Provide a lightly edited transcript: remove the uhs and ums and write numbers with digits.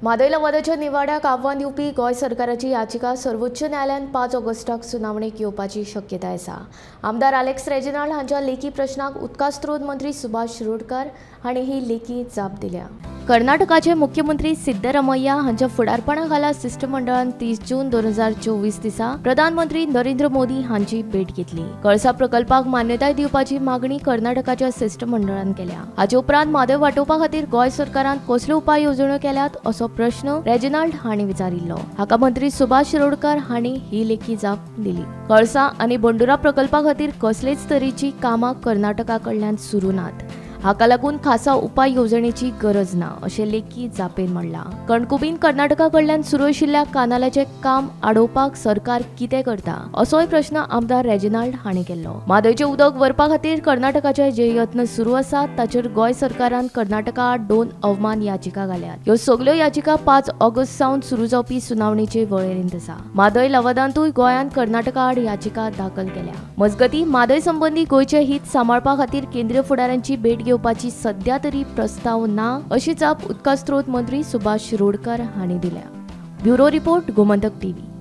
म्हादय लवादाच्या निवाड्याक आव्हान दिवपी गोंय सरकाराची याचिका सर्वोच्च न्यायालयान 5 ऑगस्टाक सुनावणेक येवपाची शक्यताय आसा. आमदार आलेक्स रेजिनाल्ड हांच्या लेखी प्रश्नाक उदका स्रोत मंत्री सुभाष शिरोडकर हांणी ही लेखी जाप दिल्या. कर्नाटकाचे मुख्यमंत्री सिद्धरमय्या हांच्या फुडारपणा खाला शिश्टमंडळान 30 जून 2024 दिसा प्रधानमंत्री नरेंद्र मोदी हांची भेट घेतली. कळसा प्रकल्पाक मान्यताय दिवपाची मागणी कर्नाटकाच्या शिश्टमंडळान केल्या. हाचे उपरांत म्हादय वाटोवपा खातीर गोंय सरकारान कसल्यो उपाय येवजण्यो केल्यात असो प्रश्न रेजिनाल्ड हांणी विचारिल्लो. हाका मंत्री सुभाष शिरोडकर हांणी ही लेखी जाप दिली. कळसा आनी बंडुरा प्रकल्पा खातीर कसलेच तरेची कामां कर्नाटका कडल्यान सुरू नात, हाका लागून खासा उपाय येवजणेची गरज ना अशें लेखी जापेन म्हणलां. कणकुबीन कर्नाटका कडल्यान सुरू आशिल्ल्या कानालाचें काम आडोवपाक सरकार कितें करता असोय प्रश्न आमदार रेजिनाल्ड हांणी केल्लो. म्हादयचें उदक व्हरपा खातीर कर्नाटकाचे जे यत्न सुरू आसात ताचेर गोंय सरकारान कर्नाटका आड 2 अवमान याचिका घाल्यात. ह्यो सगल्यो याचिका 5 ऑगस्ट सावन सुरू जावपी सुनावणेचे वळेरेंत आसा. म्हादय लवादांतूय गोंयान कर्नाटका आड याचिका दाखल केल्या. मजगतीं, म्हादय संबंदी गोंयचें हित सांबाळपा खातीर केंद्रीय फुडाऱ्यांची भेट घेवपाची सध्या तरी प्रस्ताव ना अशी जाप उदका स्रोत मंत्री सुभाष शिरोडकर हांणी दिल्या. Bureau report, Gomantak TV.